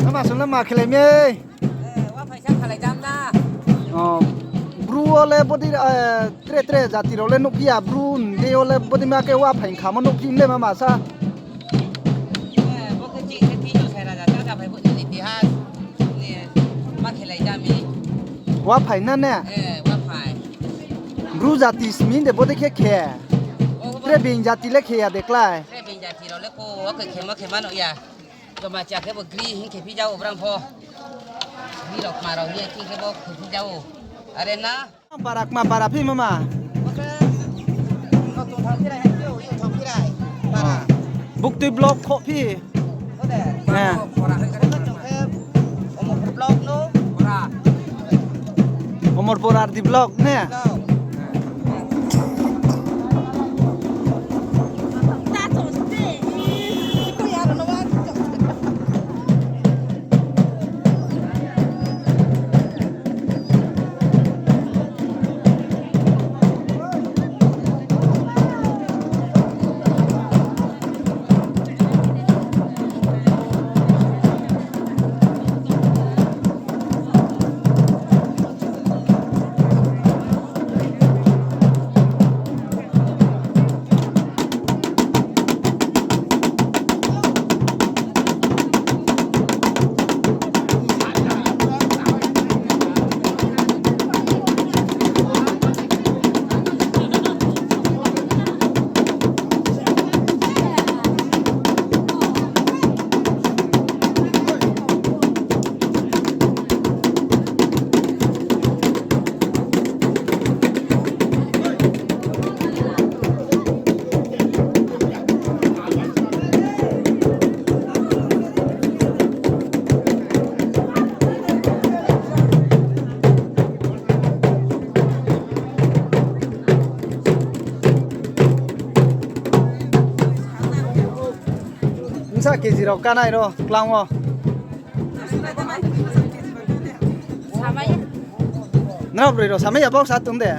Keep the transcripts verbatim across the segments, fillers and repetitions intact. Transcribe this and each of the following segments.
Ama sung le ma khelai mi? Eh, wa phai sa khalai jam na. Oh, Bru wo le bodei, eh, tre tre jati rao le nuhphi ya, Bru ni dei yo le bodei ma khe wa phai khamo nuhphi le mama sa. Eh, bo khe chini khe tini yo sai raja ta ka phai bo ni itihas ni ma khelai jam mi. Wa phai na ne? Eh, wa phai. Bru jati simi de bodei khe khe. Oh, tre being jati le khe ya de klái. Tre being jati rao le ko, wa khe khe ma khe ma nuh ya. Joma cha khe bo gri hing khe phi ja ou brang pho. Gri rao kma rao hing ye ching khe bo khe phi ja ou. Are na? Bara kma bara phi mama? Bo khe, no tong thang phirai, hai khe ou, yo thang phirai. Bara. Buktui block kho phi? Bo de. He. Bo khe chung khe Omorpur block no. Omorpur R D block ne? Block. Sa kg rao kanai ro klang wo. Nrao broi rao samai ya, box a tong de.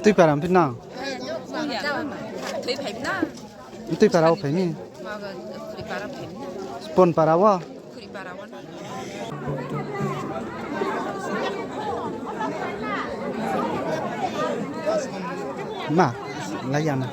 Tui para phi nang? Tui para wo phai mi? Spon para wo? Ma, lai ya na.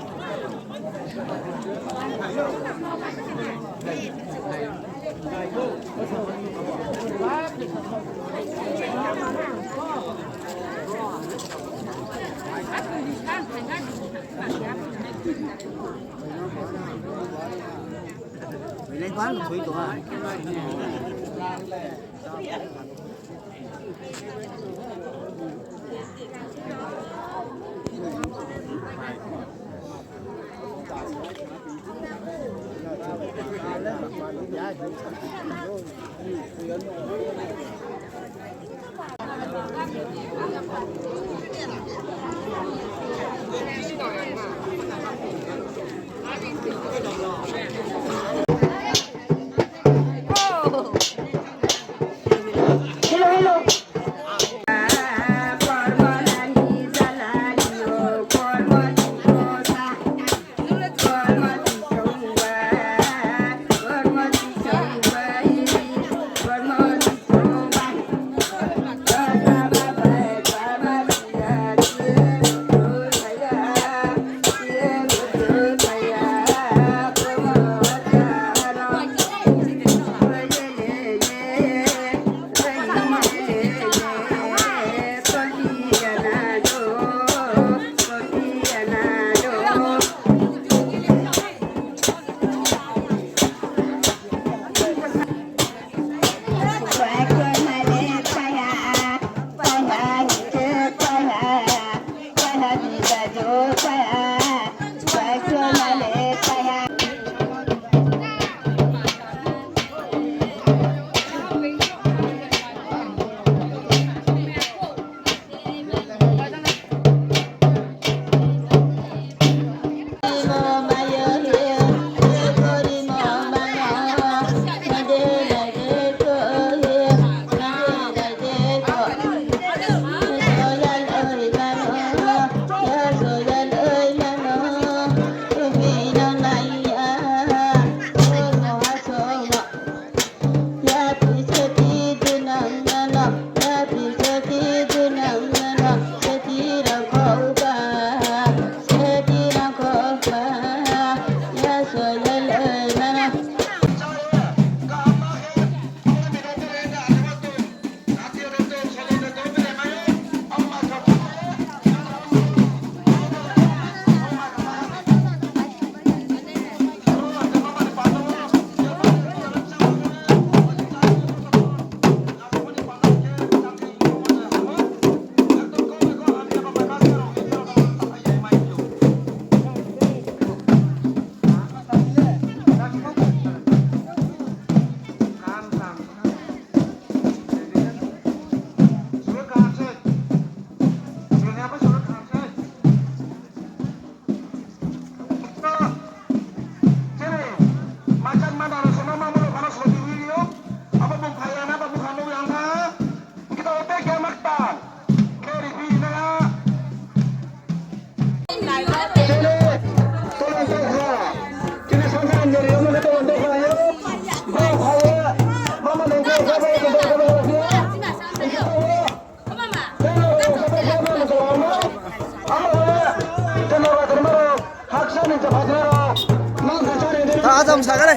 Ta ajam sa gare.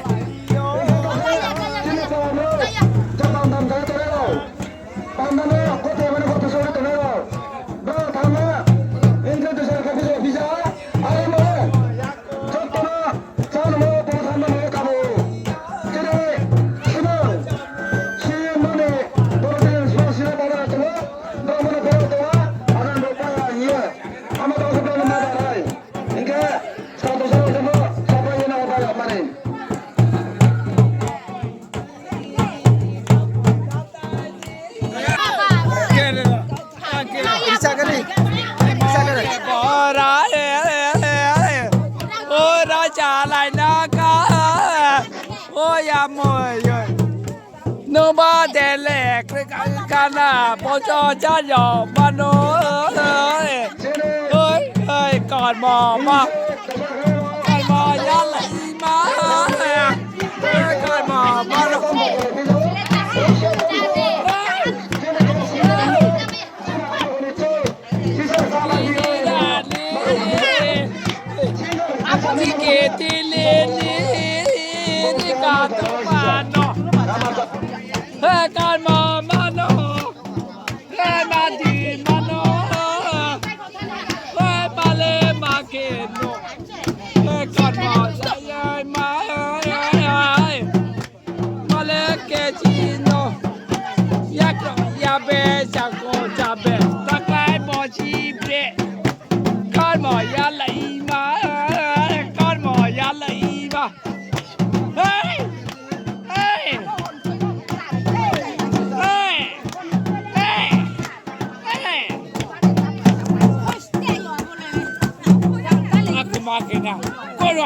Ora, ora, chalai na ka. Oya moyo. Nuba dele kana bojo jayo mano. Oi, oi, karmo ma. Karmo yalai ma. Karmo mano. Male kechino. Yakro yabe, chako chabe, takai mochi bre. Karmo yalai ma, karmo yalai ma. Hey! Hey! Hey! Hey! Hey! Aku makin na. Kono